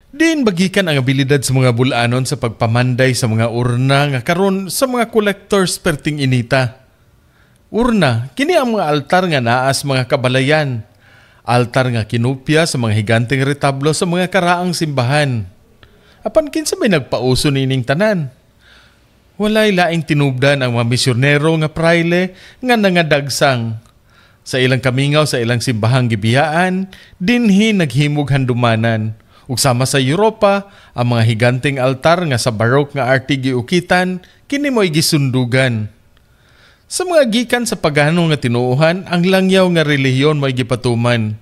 Diin ba gikan ang abilidad sa mga bulanon sa pagpamanday sa mga urna nga karon sa mga collectors perting inita? Urna, kini ang mga altar nga naa sa mga kabalayan. Altar nga kinupya sa mga higanteng retablo sa mga karaang simbahan. Apan kinsa may nagpauso nining tanan? Walay laing tinubdan ang mga misyonero nga prayle nga nangadagsang. Sa ilang kamingaw sa ilang simbahang gibiyaan, dinhi naghimog handumanan. Ug sama sa Europa, ang mga higanteng altar nga sa Baroque nga arte giukitan, kini mo'y gisundugan. Sa mga gikan sa pagano nga tinuohan, ang langyaw nga relihiyon mo'y gipatuman.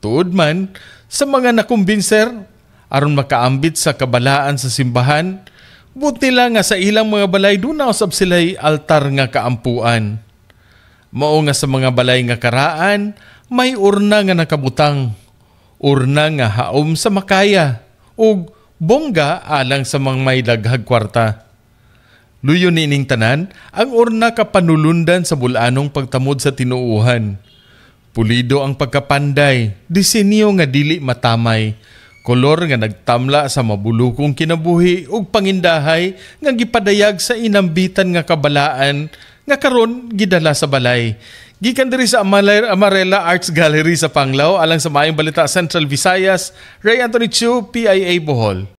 Tuod man, sa mga nakumbinser, aron makaambit sa kabalaan sa simbahan, buot nila nga sa ilang mga balay duna usab sila'y altar nga kaampuan. Mao nga sa mga balay nga karaan, may urna nga nakabutang. Urna nga haom sa makaya ug bongga alang sa mga may daghag kwarta. Luyo niining tanan, ang urna kapanulundan sa bulanong pagtamod sa tinuuhan. Pulido ang pagkapanday, disenyo nga dili matamay, kolor nga nagtamla sa mabulukong kinabuhi ug pangindahay nga gipadayag sa inambitan nga kabalaan nga karon gidala sa balay. Gikan diri sa Amarela Arts Gallery sa Panglao, alang sa Maayong Balita Central Visayas, Ray Anthony Chu, PIA Bohol.